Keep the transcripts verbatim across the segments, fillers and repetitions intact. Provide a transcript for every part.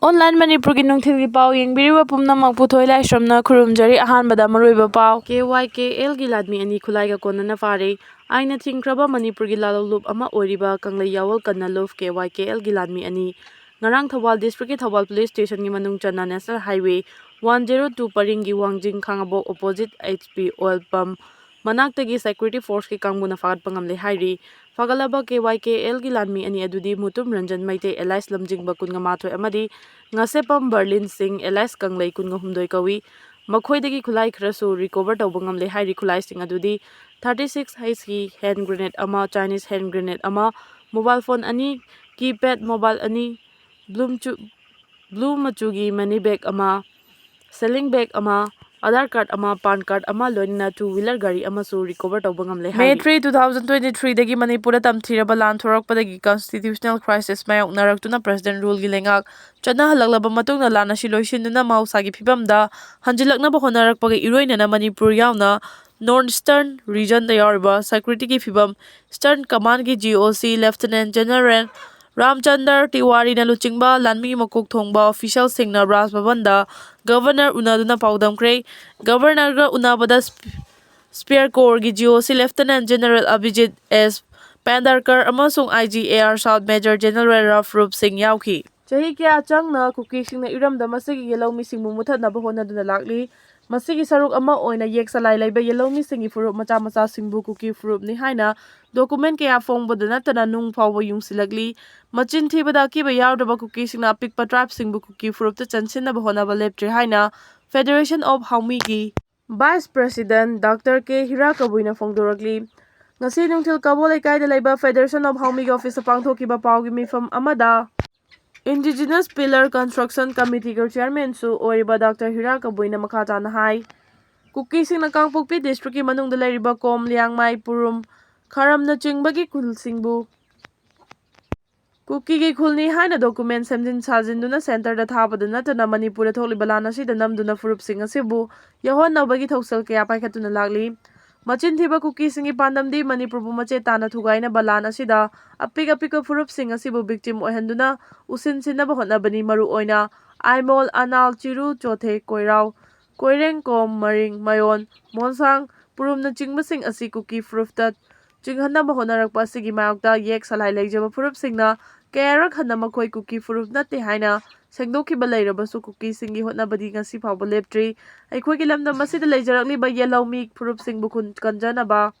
Online ꯃꯅꯤꯄꯨꯔꯒꯤ ꯅꯨꯡꯊꯤꯜꯒꯤ ꯄꯥꯎ ꯌꯦꯡꯕꯤꯔꯤꯕ ꯄꯨꯝꯅꯃꯛꯄꯨ ꯊꯣꯏ ꯂꯥꯏꯁ꯭ꯔꯝꯅ ꯈꯨꯔꯨꯝꯖꯔꯤ꯫ ꯑꯍꯥꯟꯕꯗ ꯃꯔꯨꯑꯣꯏꯕ ꯄꯥꯎ꯫ ꯀꯦ ꯋꯥꯏ ꯀꯦ ꯑꯦꯜꯒꯤ ꯂꯥꯟꯃꯤ ꯑꯅꯤ ꯈꯨꯠꯂꯥꯏꯒ ꯀꯣꯟꯅꯅ ꯐꯥꯔꯦ꯫ ꯑꯥꯏꯟꯅ ꯊꯤꯡꯈ꯭ꯔꯕ ꯃꯅꯤꯄꯨꯔꯒꯤ ꯂꯥꯂꯣꯡꯂꯨꯞ ꯑꯃ ꯑꯣꯏꯔꯤꯕ ꯀꯪꯂꯩ ꯌꯥꯑꯣꯜ ꯀꯟꯅ ꯂꯨꯞ ꯀꯦ ꯋꯥꯏ ꯀꯦ ꯑꯦꯜꯒꯤ ꯂꯥꯟꯃꯤ ꯑꯅꯤ ꯉꯔꯥꯡ ꯊꯧꯕꯥꯜ district ꯀꯤ ꯊꯧꯕꯥꯜ police station ꯒꯤ ꯃꯅꯨꯡ ꯆꯟꯅ National Highway one zero two ꯄꯔꯤꯡꯒꯤ ꯋꯥꯡꯖꯤꯡ ꯈꯥꯉꯕꯣꯛ opposite H P oil pump ꯃꯅꯥꯛꯇꯒꯤ security force ꯀꯤ ꯀꯥꯡꯕꯨꯅ ꯐꯥꯒꯠꯄ ꯉꯝꯂꯦ ꯍꯥꯏꯔꯤ꯫ ꯐꯥꯒꯠꯂꯕ ꯀꯦ ꯋꯥꯏ ꯀꯦ ꯑꯦꯜꯒꯤ ꯂꯥꯟꯃꯤ ꯑꯅꯤ ꯑꯗꯨꯗꯤ ꯃꯨꯇꯨꯝ ꯔꯟꯖꯟ ꯃꯩꯇꯩ alias ꯂꯝꯖꯤꯡꯕ ꯀꯨꯟꯃꯥꯊꯣꯏ ꯑꯃꯗꯤ ꯉꯥꯁꯦꯞꯄꯝ ꯕꯔꯂꯤꯟ ꯁꯤꯡ alias ꯀꯪꯂꯩ ꯀꯨꯟꯍꯨꯝꯗꯣꯏ ꯀꯧꯏ꯫ ꯃꯈꯣꯏꯗꯒꯤ ꯈꯨꯠꯂꯥꯏ ꯈꯔꯁꯨ recover ꯇꯧꯕ ꯉꯝꯂꯦ ꯍꯥꯏꯔꯤ꯫ ꯈꯨꯠꯂꯥꯏꯁꯤꯡ ꯑꯗꯨꯗꯤ thirty six H P hand grenade ꯑꯃ, Chinese hand grenade ꯑꯃ, mobile phone ꯑꯅꯤ, keypad mobile ꯑꯅꯤ, blue ꯃꯆꯨ, blue ꯃꯆꯨꯒꯤ money bag ꯑꯃ, sling bag ꯑꯃ, Aadhaar card ꯑꯃ, PAN card ꯑꯃ, ꯂꯣꯏꯅꯅ two wheeler ꯒꯥꯔꯤ ꯑꯃꯁꯨ recover ꯇꯧꯕ ꯉꯝꯂꯦ ꯍꯥꯏꯔꯤ꯫ May three, two thousand twenty three ꯗꯒꯤ ꯃꯅꯤꯄꯨꯔꯗ ꯇꯝꯊꯤꯔꯕ ꯂꯥꯟ ꯊꯣꯔꯛꯄꯗꯒꯤ constitutional crisis ꯃꯥꯌꯣꯛꯅꯔꯛꯇꯨꯅ President rule ꯒꯤ ꯂꯩꯉꯥꯛ ꯆꯠꯅꯍꯜꯂꯛꯂꯕ ꯃꯇꯨꯡꯗ ꯂꯥꯟ ꯑꯁꯤ ꯂꯣꯏꯁꯤꯟꯗꯨꯅ ꯃꯍꯧꯁꯥꯒꯤ ꯐꯤꯕꯝꯗ ꯍꯟꯖꯤꯜꯂꯛꯅꯕ ꯍꯣꯠꯅꯔꯛꯄꯒ ꯏꯔꯣꯏꯅꯅ ꯃꯅꯤꯄꯨꯔ ꯌꯥꯎꯅ North Eastern region ꯗ ꯌꯥꯎꯔꯤꯕ security ꯒꯤ ꯐꯤꯕꯝ, Eastern Command ꯒꯤ G O C Lieutenant General ꯔꯥꯝꯆꯟꯗ꯭ꯔ ꯇꯤꯋꯥꯔꯤꯅ ꯂꯨꯆꯤꯡꯕ ꯂꯥꯟꯃꯤ ꯃꯀꯣꯛ ꯊꯣꯡꯕ official ꯁꯤꯡꯅ ꯔꯥꯖ ꯚꯕꯟꯗ Governor ꯎꯅꯗꯨꯅ ꯄꯥꯎꯗꯝꯈ꯭ꯔꯦ꯫ Governor ꯒ ꯎꯅꯕꯗ Sp-, Spear Corps ꯒꯤ G O C Lieutenant General Abhijit S ꯄꯥꯟꯗꯥꯔꯀꯔ ꯑꯃꯁꯨꯡ I G A R South Major General rough roof ꯁꯤꯡ ꯌꯥꯎꯈꯤ꯫ ꯆꯍꯤ ꯀꯌꯥ ꯆꯪꯅ ꯀꯨꯀꯤꯁꯤꯡꯅ ꯏꯔꯝꯗꯝ ꯑꯁꯤꯒꯤ ꯌꯦꯜꯍꯧꯃꯤꯁꯤꯡꯕꯨ ꯃꯨꯊꯠꯅꯕ ꯍꯣꯠꯅꯗꯨꯅ ꯂꯥꯛꯂꯤ꯫ ꯃꯁꯤꯒꯤ ꯁꯔꯨꯛ ꯑꯃ ꯑꯣꯏꯅ ꯌꯦꯛ ꯆꯂꯥꯏ ꯂꯩꯕ ꯌꯦꯜꯍꯧꯃꯤꯁꯤꯡꯒꯤ ꯐꯨꯔꯨꯞ ꯃꯆꯥ ꯃꯆꯥꯁꯤꯡꯕꯨ ꯀꯨꯀꯤ ꯐꯨꯔꯨꯞꯅꯤ ꯍꯥꯏꯅ document ꯀꯌꯥ ꯐꯣꯡꯕꯗ ꯅꯠꯇꯅ ꯅꯨꯡ ꯐꯥꯎꯕ ꯌꯨꯡꯁꯤꯜꯂꯛꯂꯤ꯫ ꯃꯆꯤꯟ ꯊꯤꯕꯗ ꯑꯀꯤꯕ ꯌꯥꯎꯗ꯭ꯔꯕ ꯀꯨꯀꯤꯁꯤꯡꯅ ꯑꯄꯤꯛꯄ tribe ꯁꯤꯡꯕꯨ ꯀꯨꯀꯤ ꯐꯨꯔꯨꯞꯇ ꯆꯟꯁꯤꯟꯅꯕ ꯍꯣꯠꯅꯕ ꯂꯦꯞꯇ꯭ꯔꯤ ꯍꯥꯏꯅ Federation of ꯍꯥꯎꯃꯤꯒꯤ Vice President Doctor ꯀꯦ ꯍꯤꯔꯥꯀꯕꯨꯏꯅ ꯐꯣꯡꯗꯣꯔꯛꯂꯤ꯫ ꯉꯁꯤ ꯅꯨꯡꯊꯤꯜ ꯀꯕꯣ ꯂꯩꯀꯥꯏꯗ ꯂꯩꯕ Federation of ꯍꯥꯎꯃꯤꯒꯤ office ꯇ ꯄꯥꯡꯊꯣꯛꯈꯤꯕ ꯄꯥꯎꯒꯤ ꯃꯤꯐꯝ ꯑꯃꯗ Indigenous Pillar Construction Committee ꯒꯤ chairman ꯁꯨ ꯑꯣꯏꯔꯤꯕ Doctor ꯍꯤꯔꯥꯀꯕꯨꯏꯅ ꯃꯈꯥ ꯇꯥꯅ ꯍꯥꯏ, ꯀꯨꯀꯤꯁꯤꯡꯅ ꯀꯥꯡꯄꯣꯛꯄꯤ district ꯀꯤ ꯃꯅꯨꯡꯗ ꯂꯩꯔꯤꯕ ꯀꯣꯝ, ꯂꯤꯌꯥꯡꯃꯥꯏ, ꯄꯨꯔꯨꯝ, ꯈꯔꯝꯅꯆꯤꯡꯕꯒꯤ ꯈꯨꯜꯁꯤꯡꯕꯨ ꯀꯨꯀꯤꯒꯤ ꯈꯨꯜꯅꯤ ꯍꯥꯏꯅ document ꯁꯦꯝꯖꯤꯟ ꯁꯥꯖꯤꯟꯗꯨꯅ centre ꯗ ꯊꯥꯕꯗ ꯅꯠꯇꯅ ꯃꯅꯤꯄꯨꯔꯗ ꯊꯣꯛꯂꯤꯕ ꯂꯥꯟ ꯑꯁꯤꯗ ꯅꯝꯗꯨꯅ ꯐꯨꯔꯨꯞꯁꯤꯡ ꯑꯁꯤꯕꯨ ꯌꯥꯎꯍꯟꯅꯕꯒꯤ ꯊꯧꯁꯤꯜ ꯀꯌꯥ ꯄꯥꯏꯈꯠꯇꯨꯅ ꯂꯥꯛꯂꯤ꯫ ꯃꯆꯤꯟ ꯊꯤꯕ ꯀꯨꯀꯤꯁꯤꯡꯒꯤ ꯄꯥꯟꯗꯝꯗꯤ ꯃꯅꯤꯄꯨꯔꯕꯨ ꯃꯆꯦꯠ ꯇꯥꯅ ꯊꯨꯒꯥꯏꯅꯕ ꯂꯥꯟ ꯑꯁꯤꯗ ꯑꯄꯤꯛ ꯑꯄꯤꯛꯄ ꯐꯨꯔꯨꯞꯁꯤꯡ ꯑꯁꯤꯕꯨ victim ꯑꯣꯏꯍꯟꯗꯨꯅ ꯎꯁꯤꯟꯁꯤꯟꯅꯕ ꯍꯣꯠꯅꯕꯅꯤ꯫ ꯃꯔꯨꯑꯣꯏꯅ ꯑꯥꯏꯃꯣꯜ, ꯑꯅꯥꯜ, ꯆꯤꯔꯨ, ꯆꯣꯊꯦ, ꯀꯣꯏꯔꯥꯎ, ꯀꯣꯏꯔꯦꯡ, ꯀꯣꯝ, ꯃꯔꯤꯡ, ꯃꯌꯣꯟ, ꯃꯣꯟꯁꯥꯡ, ꯄꯨꯔꯨꯝꯅꯆꯤꯡꯕꯁꯤꯡ ꯑꯁꯤ ꯀꯨꯀꯤ ꯐꯨꯔꯨꯞꯇ ꯆꯤꯡꯍꯟꯅꯕ ꯍꯣꯠꯅꯔꯛꯄ ꯑꯁꯤꯒꯤ ꯃꯥꯌꯣꯛꯇ ꯌꯦꯛ ꯁꯂꯥꯏ ꯂꯩꯖꯕ ꯐꯨꯔꯨꯞꯁꯤꯡꯅ ꯀꯌꯥꯔꯛ ꯍꯟꯅ ꯃꯈꯣꯏ ꯀꯨꯀꯤ ꯐꯨꯔꯨꯞ ꯅꯠꯇꯦ ꯍꯥꯏꯅ ꯁꯦꯡꯗꯣꯛꯈꯤꯕ ꯂꯩꯔꯕꯁꯨ ꯀꯨꯀꯤꯁꯤꯡꯒꯤ ꯍꯣꯠꯅꯕꯗꯤ ꯉꯁꯤ ꯐꯥꯎꯕ ꯂꯦꯞꯇ꯭ꯔꯤ꯫ ꯑꯩꯈꯣꯏꯒꯤ ꯂꯝꯗꯝ ꯑꯁꯤꯗ ꯂꯩꯖꯔꯛꯂꯤꯕ ꯌꯦꯜꯍꯧꯃꯤ ꯐꯨꯔꯨꯞꯁꯤꯡꯕꯨ ꯈꯨꯟ ꯀꯟꯖꯅꯕ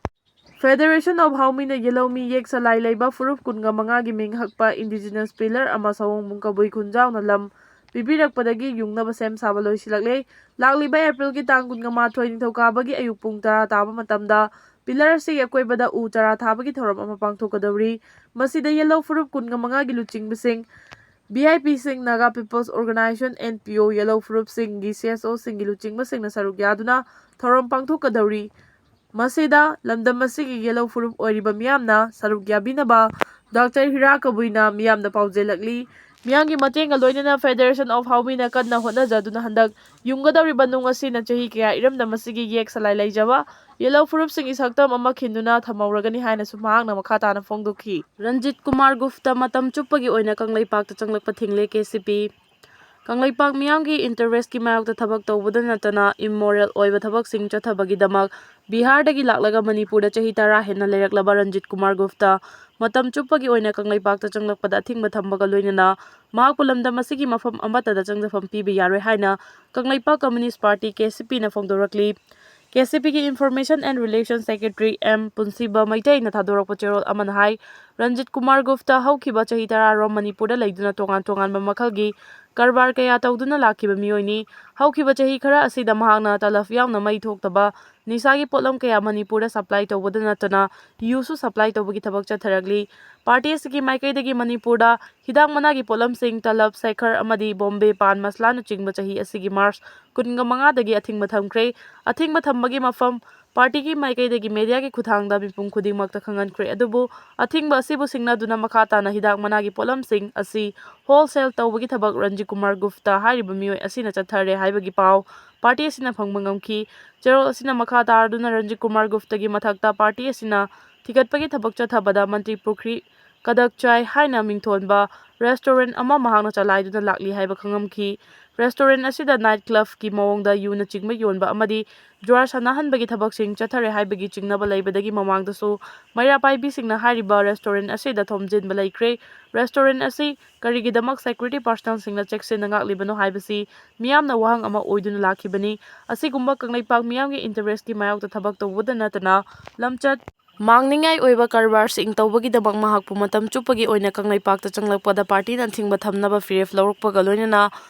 Federation of ꯍꯥꯎꯃꯤꯅ ꯌꯦꯜꯍꯧꯃꯤ ꯌꯦꯛ ꯁꯂꯥꯏ ꯂꯩꯕ ꯐꯨꯔꯨꯞ ꯀꯨꯟꯒ ꯃꯉꯥꯒꯤ ꯃꯤꯡ ꯍꯛꯄ indigenous pillar ꯑꯃ ꯁꯑꯣꯡꯕꯨꯡ ꯀꯕꯨꯏ ꯈꯨꯟꯖꯥꯎꯅ ꯂꯝ ꯄꯤꯕꯤꯔꯛꯄꯗꯒꯤ ꯌꯨꯡꯅꯕ ꯁꯦꯝ ꯁꯥꯕ ꯂꯣꯏꯁꯤꯜꯂꯛꯂꯦ꯫ ꯂꯥꯛꯂꯤꯕ ꯑꯦꯄ꯭ꯔꯤꯜꯒꯤ ꯇꯥꯡ ꯀꯨꯟꯒ ꯃꯥꯊꯣꯏ ꯅꯤꯡꯊꯧꯀꯥꯕꯒꯤ ꯑꯌꯨꯛ ꯄꯨꯡ ꯇꯔꯥ ꯇꯥꯕ ꯃꯇꯝꯗ pillar ꯑꯁꯤꯒꯤ ꯑꯀꯣꯏꯕꯗ ꯎ ꯆꯥꯔꯥ ꯊꯥꯕꯒꯤ ꯊꯧꯔꯝ ꯑꯃ ꯄꯥꯡꯊꯣꯛꯀꯗꯧꯔꯤ꯫ ꯃꯁꯤꯗ ꯌꯦꯜꯍꯧ ꯐꯨꯔꯨꯞ ꯀꯨꯟꯒ ꯃꯉꯥꯒꯤ ꯂꯨꯆꯤꯡꯕꯁꯤꯡ, V I P ꯁꯤꯡ, Naga People's Organisation, N P O, ꯌꯦꯜꯍꯧ ꯐꯨꯔꯨꯞꯁꯤꯡꯒꯤ C S O ꯁꯤꯡꯒꯤ ꯂꯨꯆꯤꯡꯕꯁꯤꯡꯅ ꯁꯔꯨꯛ ꯌꯥꯗꯨꯅ ꯊꯧꯔꯝ ꯄꯥꯡꯊꯣꯛꯀꯗꯧꯔꯤ꯫ ꯃꯁꯤꯗ ꯂꯝꯗꯝ ꯑꯁꯤꯒꯤ ꯌꯦꯜꯍꯧ ꯐꯨꯔꯨꯞ ꯑꯣꯏꯔꯤꯕ ꯃꯤꯌꯥꯝꯅ ꯁꯔꯨꯛ ꯌꯥꯕꯤꯅꯕ ꯗꯥꯛꯇꯔ ꯍꯤꯔꯥ ꯀꯕꯨꯏꯅ ꯃꯤꯌꯥꯝꯗ ꯄꯥꯎꯖꯦꯜꯂꯛꯂꯤ꯫ ꯃꯤꯌꯥꯝꯒꯤ ꯃꯇꯦꯡꯒ ꯂꯣꯏꯅꯅ Federation of ꯍꯥꯎꯃꯤꯅ ꯀꯟꯅ ꯍꯣꯠꯅꯖꯗꯨꯅ ꯍꯟꯗꯛ ꯌꯨꯡꯒꯗꯧꯔꯤꯕ ꯅꯨꯡ ꯑꯁꯤꯅ ꯆꯍꯤ ꯀꯌꯥ ꯏꯔꯝꯗꯝ ꯑꯁꯤꯒꯤ ꯌꯦꯛ ꯁꯂꯥꯏ ꯂꯩꯖꯕ ꯌꯦꯜꯍꯧ ꯐꯨꯔꯨꯞꯁꯤꯡꯒꯤ ꯁꯛꯇꯝ ꯑꯃ ꯈꯤꯟꯗꯨꯅ ꯊꯝꯍꯧꯔꯒꯅꯤ ꯍꯥꯏꯅꯁꯨ ꯃꯍꯥꯛꯅ ꯃꯈꯥ ꯇꯥꯅ ꯐꯣꯡꯗꯣꯛꯈꯤ꯫ ꯔꯟꯖꯤꯠ ꯀꯨꯃꯥꯔ ꯒꯨꯞꯇ ꯃꯇꯝ ꯆꯨꯞꯄꯒꯤ ꯑꯣꯏꯅ ꯀꯪꯂꯩꯄꯥꯛꯇ ꯆꯪꯂꯛꯄ ꯊꯤꯡꯂꯦ, K C P꯫ ꯀꯪꯂꯩꯄꯥꯛ ꯃꯤꯌꯥꯝꯒꯤ interest ꯀꯤ ꯃꯥꯌꯣꯛꯇ ꯊꯕꯛ ꯇꯧꯕꯗ ꯅꯠꯇꯅ immoral ꯑꯣꯏꯕ ꯊꯕꯛꯁꯤꯡ ꯆꯠꯊꯕꯒꯤꯗꯃꯛ ꯕꯤꯍꯥꯔꯗꯒꯤ ꯂꯥꯛꯂꯒ ꯃꯅꯤꯄꯨꯔꯗ ꯆꯍꯤ ꯇꯔꯥ ꯍꯦꯟꯅ ꯂꯩꯔꯛꯂꯕ ꯔꯟꯖꯤꯠ ꯀꯨꯃꯥꯔ ꯒꯨꯞꯇ ꯃꯇꯝ ꯆꯨꯞꯄꯒꯤ ꯑꯣꯏꯅ ꯀꯪꯂꯩꯄꯥꯛꯇ ꯆꯪꯂꯛꯄꯗ ꯑꯊꯤꯡꯕ ꯊꯝꯕꯒ ꯂꯣꯏꯅꯅ ꯃꯍꯥꯛꯄꯨ ꯂꯝꯗꯝ ꯑꯁꯤꯒꯤ ꯃꯐꯝ ꯑꯃꯠꯇꯗ ꯆꯪꯖꯐꯝ ꯄꯤꯕ ꯌꯥꯔꯣꯏ ꯍꯥꯏꯅ Kangleipak Communist Party, K C P ꯅ ꯐꯣꯡꯗꯣꯔꯛꯂꯤ꯫ K C P ꯒꯤ Information and Relation Secretary M ꯄꯨꯟꯁꯤꯕ ꯃꯩꯇꯩꯅ ꯊꯥꯗꯣꯔꯛꯄ ꯆꯦꯔꯣꯜ ꯑꯃꯅ ꯍꯥꯏ, ꯔꯟꯖꯤꯠ ꯀꯨꯃꯥꯔ ꯒꯨꯞꯇ ꯍꯧꯈꯤꯕ ꯆꯍꯤ ꯇꯔꯥꯔꯣꯝ ꯃꯅꯤꯄꯨꯔꯗ ꯂꯩꯗꯨꯅ ꯇꯣꯉꯥꯟ ꯇꯣꯉꯥꯟꯕ ꯃꯈꯜꯒꯤ ꯀꯔꯕꯥꯔ ꯀꯌꯥ ꯇꯧꯗꯨꯅ ꯂꯥꯛꯈꯤꯕ ꯃꯤꯑꯣꯏꯅꯤ꯫ ꯍꯧꯈꯤꯕ ꯆꯍꯤ ꯈꯔ ꯑꯁꯤꯗ ꯃꯍꯥꯛꯅ ꯇꯂꯕ ꯌꯥꯎꯅ ꯃꯩ ꯊꯣꯛꯇꯕ ꯅꯤꯁꯥꯒꯤ ꯄꯣꯠꯂꯝ ꯀꯌꯥ ꯃꯅꯤꯄꯨꯔꯗ supply ꯇꯧꯕꯗ ꯅꯠꯇꯅ ꯌꯨꯁꯨ supply ꯇꯧꯕꯒꯤ ꯊꯕꯛ ꯆꯠꯊꯔꯛꯂꯤ꯫ Party ꯑꯁꯤꯒꯤ ꯃꯥꯏꯀꯩꯗꯒꯤ ꯃꯅꯤꯄꯨꯔꯗ ꯍꯤꯗꯥꯛ ꯃꯅꯥꯒꯤ ꯄꯣꯠꯂꯝꯁꯤꯡ, ꯇꯂꯕ, ꯁꯦꯈꯔ ꯑꯃꯗꯤ ꯕꯣꯝꯕꯦ ꯄꯥꯟ ꯃꯁꯂꯥꯅꯆꯤꯡꯕ ꯆꯍꯤ ꯑꯁꯤꯒꯤ March ꯀꯨꯟꯒ ꯃꯉꯥꯗꯒꯤ ꯑꯊꯤꯡꯕ ꯊꯝꯈ꯭ꯔꯦ꯫ ꯑꯊꯤꯡꯕ ꯊꯝꯕꯒꯤ ꯃꯐꯝ ꯄꯥꯔꯇꯤꯒꯤ ꯃꯥꯏꯀꯩꯗꯒꯤ ꯃꯦꯗꯤꯌꯥꯒꯤ ꯈꯨꯠꯊꯥꯡꯗ ꯃꯤꯄꯨꯝ ꯈꯨꯗꯤꯡꯃꯛꯇ ꯈꯪꯍꯟꯈ꯭ꯔꯦ꯫ ꯑꯗꯨꯕꯨ ꯑꯊꯤꯡꯕ ꯑꯁꯤꯕꯨ ꯁꯤꯡꯅꯗꯨꯅ ꯃꯈꯥ ꯇꯥꯅ ꯍꯤꯗꯥꯛ ꯃꯅꯥꯒꯤ ꯄꯣꯠꯂꯝꯁꯤꯡ ꯑꯁꯤ ꯍꯣꯜꯁꯦꯜ ꯇꯧꯕꯒꯤ ꯊꯕꯛ ꯔꯟꯖꯤꯠ ꯀꯨꯃꯥꯔ ꯒꯨꯞꯇ ꯍꯥꯏꯔꯤꯕ ꯃꯤꯑꯣꯏ ꯑꯁꯤꯅ ꯆꯠꯊꯔꯦ ꯍꯥꯏꯕꯒꯤ ꯄꯥꯎ ꯄꯥꯔꯇꯤ ꯑꯁꯤꯅ ꯐꯪꯕ ꯉꯝꯈꯤ꯫ ꯆꯦꯔꯣꯜ ꯑꯁꯤꯅ ꯃꯈꯥ ꯇꯥꯔꯗꯨꯅ ꯔꯟꯖꯤꯠ ꯀꯨꯃꯥꯔ ꯒꯨꯞꯇꯒꯤ ꯃꯊꯛꯇ ꯄꯥꯔꯇꯤ ꯑꯁꯤꯅ ꯊꯤꯒꯠꯄꯒꯤ ꯊꯕꯛ ꯆꯠꯊꯕꯗ ꯃꯟꯇ꯭ꯔꯤ ꯄꯨꯈ꯭ꯔꯤ ꯀꯗꯛ ꯆꯥꯏ ꯍꯥꯏꯅ ꯃꯤꯡꯊꯣꯟꯕ ꯔꯦꯁꯇꯣꯔꯦꯟ ꯑꯃ ꯃꯍꯥꯛꯅ ꯆꯂꯥꯏꯗꯨꯅ ꯂꯥꯛꯂꯤ ꯍꯥꯏꯕ ꯈꯪꯂꯝꯈꯤ꯫ ꯔꯦꯁꯇꯣꯔꯦꯟ ꯑꯁꯤꯗ ꯅꯥꯏꯠ ꯀ꯭ꯂꯕꯀꯤ ꯃꯑꯣꯡꯗ ꯌꯨꯅꯆꯤꯡꯕ ꯌꯣꯟꯕ ꯑꯃꯗꯤ ꯖꯨꯋꯥꯔ ꯁꯥꯟꯅꯍꯟꯕꯒꯤ ꯊꯕꯛꯁꯤꯡ ꯆꯠꯊꯔꯦ ꯍꯥꯏꯕꯒꯤ ꯆꯤꯡꯅꯕ ꯂꯩꯕꯗꯒꯤ ꯃꯃꯥꯡꯗꯁꯨ ꯃꯩꯔꯥ ꯄꯥꯏꯕꯤꯁꯤꯡꯅ ꯍꯥꯏꯔꯤꯕ ꯔꯦꯁꯇꯣꯔꯦꯟ ꯑꯁꯤꯗ ꯊꯣꯝꯖꯤꯟꯕ ꯂꯩꯈ꯭ꯔꯦ꯫ ꯔꯦꯁꯇꯣꯔꯦꯟ ꯑꯁꯤ ꯀꯔꯤꯒꯤꯗꯃꯛ ꯁꯦꯀ꯭ꯌꯨꯔꯤꯇꯤ ꯄꯥꯔꯁꯅꯦꯜꯁꯤꯡꯅ ꯆꯦꯛꯁꯤꯟꯅ ꯉꯥꯛꯂꯤꯕꯅꯣ ꯍꯥꯏꯕꯁꯤ ꯃꯤꯌꯥꯝꯅ ꯋꯥꯍꯪ ꯑꯃ ꯑꯣꯏꯗꯨꯅ ꯂꯥꯛꯈꯤꯕꯅꯤ꯫ ꯑꯁꯤꯒꯨꯝꯕ ꯀꯪꯂꯩꯄꯥꯛ ꯃꯤꯌꯥꯝꯒꯤ ꯏꯟꯇꯔꯦꯁꯀꯤ ꯃꯥꯌꯣꯛꯇ ꯊꯕꯛ ꯇꯧꯕꯗ ꯅꯠꯇꯅ ꯂꯝꯆꯠ ꯃꯥꯡꯅꯤꯡꯉꯥꯏ ꯑꯣꯏꯕ ꯀꯔꯕꯥꯔꯁꯤꯡ ꯇꯧꯕꯒꯤꯗꯃꯛ ꯃꯍꯥꯛꯄꯨ ꯃꯇꯝ ꯆꯨꯞꯄꯒꯤ ꯑꯣꯏꯅ ꯀꯪꯂꯩꯄꯥꯛꯇ ꯆꯪꯂꯛꯄꯗ ꯄꯥꯔꯇꯤꯅ ꯑꯊꯤꯡꯕ ꯊꯝꯅꯕ ꯐꯤꯔꯦꯞ ꯂꯧꯔꯛꯄꯒ ꯂꯣꯏꯅꯅ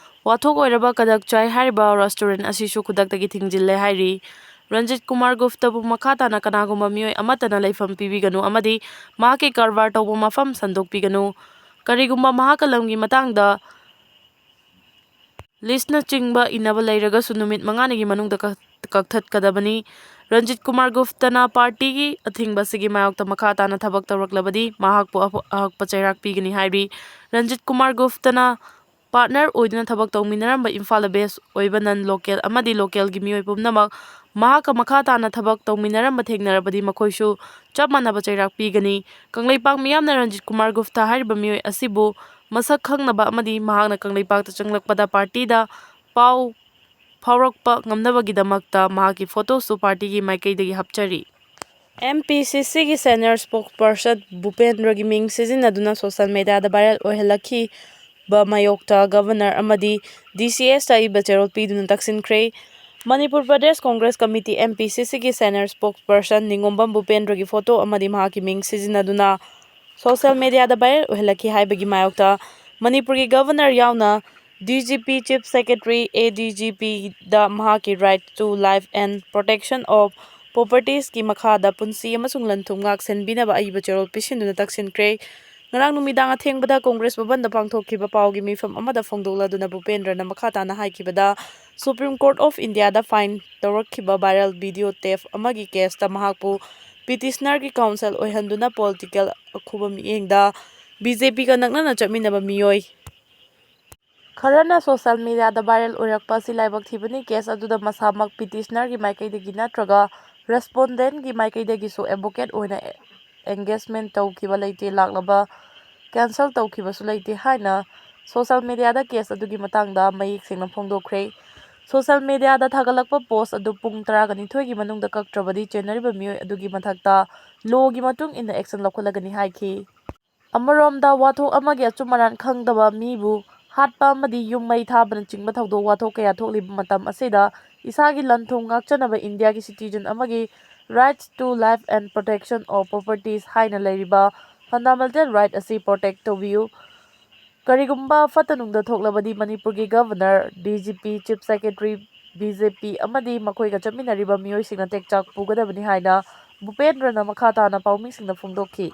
ꯋꯥꯊꯣꯛ ꯑꯣꯏꯔꯕ ꯀꯗꯛ ꯆꯥꯏ ꯍꯥꯏꯔꯤꯕ ꯔꯦꯁꯇꯣꯔꯦꯟ ꯑꯁꯤꯁꯨ ꯈꯨꯗꯛꯇꯒꯤ ꯊꯤꯡꯖꯤꯜꯂꯦ ꯍꯥꯏꯔꯤ꯫ ꯔꯟꯖꯤꯠ ꯀꯨꯃꯥꯔ ꯒꯨꯞꯇꯕꯨ ꯃꯈꯥ ꯇꯥꯅ ꯀꯅꯥꯒꯨꯝꯕ ꯃꯤꯑꯣꯏ ꯑꯃꯠꯇꯅ ꯂꯩꯐꯝ ꯄꯤꯕꯤꯒꯅꯨ ꯑꯃꯗꯤ ꯃꯍꯥꯛꯀꯤ ꯀꯔꯕꯥꯔ ꯇꯧꯕ ꯃꯐꯝ ꯁꯟꯗꯣꯛꯄꯤꯒꯅꯨ꯫ ꯀꯔꯤꯒꯨꯝꯕ ꯃꯍꯥꯛꯀ ꯂꯝꯒꯤ ꯃꯇꯥꯡꯗ ꯂꯤꯁꯅꯆꯤꯡꯕ ꯏꯟꯅꯕ ꯂꯩꯔꯒꯁꯨ ꯅꯨꯃꯤꯠ ꯃꯉꯥꯅꯤꯒꯤ ꯃꯅꯨꯡꯗ ꯀꯛ-, ꯀꯛꯊꯠꯀꯗꯕꯅꯤ꯫ ꯔꯟꯖꯤꯠ ꯀꯨꯃꯥꯔ ꯒꯨꯞꯇꯅ ꯄꯥꯔꯇꯤꯒꯤ ꯑꯊꯤꯡꯕ ꯑꯁꯤꯒꯤ ꯃꯥꯌꯣꯛꯇ ꯃꯈꯥ ꯇꯥꯅ ꯊꯕꯛ ꯇꯧꯔꯛꯂꯕꯗꯤ ꯃꯍꯥꯛꯄꯨ ꯑꯐ-, ꯑꯍꯛꯄ ꯆꯩꯔꯥꯛ ꯄꯤꯒꯅꯤ ꯍꯥꯏꯔꯤ꯫ ꯔꯟꯖꯤꯠ ꯀꯨꯃꯥꯔ ꯒꯨꯞꯇꯅ ꯄꯥꯔꯠꯅꯔ ꯑꯣꯏꯗꯨꯅ ꯊꯕꯛ ꯇꯧꯃꯤꯟꯅꯔꯝꯕ ꯏꯝꯐꯥꯜ ꯕꯦꯁ ꯑꯣꯏꯕ ꯅꯟ ꯂꯣꯀꯦꯜ ꯑꯃꯗꯤ ꯂꯣꯀꯦꯜꯒꯤ ꯃꯤꯑꯣꯏ ꯄꯨꯝꯅꯃꯛ ꯃꯍꯥꯛꯀ ꯃꯈꯥ ꯇꯥꯅ ꯊꯕꯛ ꯇꯧꯃꯤꯟꯅꯔꯝꯕ ꯊꯦꯡꯅꯔꯕꯗꯤ ꯃꯈꯣꯏꯁꯨ ꯆꯞ ꯃꯥꯟꯅꯕ ꯆꯩꯔꯥꯛ ꯄꯤꯒꯅꯤ꯫ ꯀꯪꯂꯩꯄꯥꯛ ꯃꯤꯌꯥꯝꯅ ꯔꯟꯖꯤꯠ ꯀꯨꯃꯥꯔ ꯒꯨꯞꯇ ꯍꯥꯏꯔꯤꯕ ꯃꯤꯑꯣꯏ ꯑꯁꯤꯕꯨ ꯃꯁꯛ ꯈꯪꯅꯕ ꯑꯃꯗꯤ ꯃꯍꯥꯛꯅ ꯀꯪꯂꯩꯄꯥꯛꯇ ꯆꯪꯂꯛꯄꯗ ꯄꯥꯔꯇꯤꯗ ꯄꯥꯎ ꯐꯥꯎꯔꯛꯄ ꯉꯝꯅꯕꯒꯤꯗꯃꯛꯇ ꯃꯍꯥꯛꯀꯤ ꯐꯣꯇꯣꯁꯨ ꯄꯥꯔꯇꯤꯒꯤ ꯃꯥꯏꯀꯩꯗꯒꯤ ꯍꯥꯞꯆꯔꯤ꯫ ꯑꯦꯝ ꯄꯤ ꯁꯤ ꯁꯤꯒꯤ ꯁꯦꯅꯤꯌꯔ ꯁ꯭ꯄꯣꯛꯁꯄꯔꯁꯟ ꯚꯨꯄꯦꯟꯗ꯭ꯔꯒꯤ ꯃꯤꯡ ꯁꯤꯖꯤꯟꯅꯗꯨꯅ ꯁꯣꯁꯤꯌꯦꯜ ꯃꯦꯗꯤꯌꯥꯗ ꯚꯥꯏꯔꯦꯜ ꯑꯣꯏꯍꯜꯂꯛꯈꯤꯕ ꯃꯥꯌꯣꯛꯇ ꯒꯕꯔꯅꯔ ꯑꯃꯗꯤ ꯗꯤ ꯁꯤ ꯑꯦꯁꯇ ꯑꯏꯕ ꯆꯦꯔꯣꯜ ꯄꯤꯗꯨꯅ ꯇꯛꯁꯤꯟꯈ꯭ꯔꯦ꯫ Manipur Pradesh Congress committee, M P C ꯁꯤꯒꯤ ꯁꯦꯅꯤꯌꯔ ꯁ꯭ꯄꯣꯛꯁꯄꯔꯁꯟ ꯅꯤꯉꯣꯝꯕꯝ ꯚꯨꯄꯦꯟꯗ꯭ꯔꯒꯤ ꯐꯣꯇꯣ ꯑꯃꯗꯤ ꯃꯍꯥꯛꯀꯤ ꯃꯤꯡ ꯁꯤꯖꯤꯟꯅꯗꯨꯅ ꯁꯣꯁꯤꯌꯦꯜ ꯃꯦꯗꯤꯌꯥꯗ ꯚꯥꯏꯔꯦꯜ ꯑꯣꯏꯍꯜꯂꯛꯈꯤ ꯍꯥꯏꯕꯒꯤ ꯃꯥꯌꯣꯛꯇ ꯃꯅꯤꯄꯨꯔꯒꯤ ꯒꯕꯔꯅꯔ ꯌꯥꯎꯅ D G P, chief secretary, ꯑꯦ ꯗꯤ ꯖꯤ ꯄꯤꯗ ꯃꯍꯥꯛꯀꯤ Right to Life and Protection of Propertiesꯀꯤ ꯃꯈꯥꯗ ꯄꯨꯟꯁꯤ ꯑꯃꯁꯨꯡ ꯂꯟ-ꯊꯨꯝ ꯉꯥꯛ-ꯁꯦꯟꯕꯤꯅꯕ ꯑꯏꯕ ꯆꯦꯔꯣꯜ ꯄꯤꯁꯤꯟꯗꯨꯅ ꯇꯛꯁꯤꯟꯈ꯭ꯔꯦ꯫ ꯉꯔꯥꯡ ꯅꯨꯃꯤꯗꯥꯡ ꯑꯊꯦꯡꯕꯗ ꯀꯣꯡꯒ꯭ꯔꯦꯁ ꯚꯕꯟꯗ ꯄꯥꯡꯊꯣꯛꯈꯤꯕ ꯄꯥꯎꯒꯤ ꯃꯤꯐꯝ ꯑꯃꯗ ꯐꯣꯡꯗꯣꯛꯂꯗꯨꯅ ꯚꯨꯄꯦꯟꯗ꯭ꯔꯅ ꯃꯈꯥ ꯇꯥꯅ ꯍꯥꯏꯈꯤꯕꯗ, Supreme Court of Indiaꯗ file ꯇꯧꯔꯛꯈꯤꯕ viral video tape ꯑꯃꯒꯤ caseꯇ ꯃꯍꯥꯛꯄꯨ petitionerꯒꯤ counsel ꯑꯣꯏꯍꯟꯗꯨꯅ political ꯑꯈꯨꯕ ꯃꯤꯠꯌꯦꯡꯗ BJPꯒ ꯅꯛꯅꯅ ꯆꯠꯃꯤꯟꯅꯕ ꯃꯤꯑꯣꯏ ꯈꯔꯅ social mediaꯗ viral ꯑꯣꯏꯔꯛꯄ ꯑꯁꯤ ꯂꯥꯏꯕꯛ ꯊꯤꯕꯅꯤ꯫ Case ꯑꯗꯨꯗ ꯃꯁꯥꯃꯛ petitionerꯒꯤ ꯃꯥꯏꯀꯩꯗꯒꯤ ꯅꯠꯇ꯭ꯔꯒ respondentꯀꯤ ꯃꯥꯏꯀꯩꯗꯒꯤꯁꯨ advocate ꯑꯣꯏꯅ engagement ꯇꯧꯈꯤꯕ ꯂꯩꯇꯦ꯫ ꯂꯥꯛꯂꯕ cancel ꯇꯧꯈꯤꯕꯁꯨ ꯂꯩꯇꯦ ꯍꯥꯏꯅ social mediaꯗ case ꯑꯗꯨꯒꯤ ꯃꯇꯥꯡꯗ ꯃꯌꯦꯛ ꯁꯦꯡꯅ ꯐꯣꯡꯗꯣꯛꯈ꯭ꯔꯦ꯫ Social mediaꯗ ꯊꯥꯒꯠꯂꯛꯄ post ꯑꯗꯨ ꯄꯨꯡ ꯇꯔꯥꯒ ꯅꯤꯊꯣꯏꯒꯤ ꯃꯅꯨꯡꯗ ꯀꯛꯇ꯭ꯔꯕꯗꯤ ꯆꯦꯟꯅꯔꯤꯕ ꯃꯤꯑꯣꯏ ꯑꯗꯨꯒꯤ ꯃꯊꯛꯇ lawꯒꯤ ꯃꯇꯨꯡ ꯏꯟꯅ action ꯂꯧꯈꯠꯂꯒꯅꯤ ꯍꯥꯏꯈꯤ꯫ ꯑꯃꯔꯣꯝꯗ, ꯋꯥꯊꯣꯛ ꯑꯃꯒꯤ ꯑꯆꯨꯝ ꯑꯔꯥꯟ ꯈꯪꯗꯕ ꯃꯤꯕꯨ ꯍꯥꯠꯄ ꯑꯃꯗꯤ ꯌꯨꯝ ꯃꯩ ꯊꯥꯕꯅꯆꯤꯡꯕ ꯊꯧꯗꯣꯛ ꯋꯥꯊꯣꯛ ꯀꯌꯥ ꯊꯣꯛꯂꯤꯕ ꯃꯇꯝ ꯑꯁꯤꯗ ꯏꯁꯥꯒꯤ ꯂꯟ ꯊꯨꯝ ꯉꯥꯛꯆꯅꯕ ꯏꯟꯗꯤꯌꯥꯒꯤ citizen ꯑꯃꯒꯤ rights to life and protection of properties ꯍꯥꯏꯅ ꯂꯩꯔꯤꯕ fundamental right ꯑꯁꯤ protect ꯇꯧꯕꯤꯌꯨ꯫ ꯀꯔꯤꯒꯨꯝꯕ ꯐꯠꯇ ꯅꯨꯡꯗ ꯊꯣꯛꯂꯕꯗꯤ ꯃꯅꯤꯄꯨꯔꯒꯤ Governor, DGP, Chief Secretary, BJP ꯑꯃꯗꯤ ꯃꯈꯣꯏꯒ ꯆꯠꯃꯤꯟꯅꯔꯤꯕ ꯃꯤꯑꯣꯏꯁꯤꯡꯅ ꯇꯦꯛꯆꯥꯛ ꯄꯨꯒꯗꯕꯅꯤ ꯍꯥꯏꯅ ꯚꯨꯄꯦꯟꯗ꯭ꯔꯅ ꯃꯈꯥ ꯇꯥꯅ ꯄꯥꯎꯃꯤꯁꯤꯡꯗ ꯐꯣꯡꯗꯣꯛꯈꯤ꯫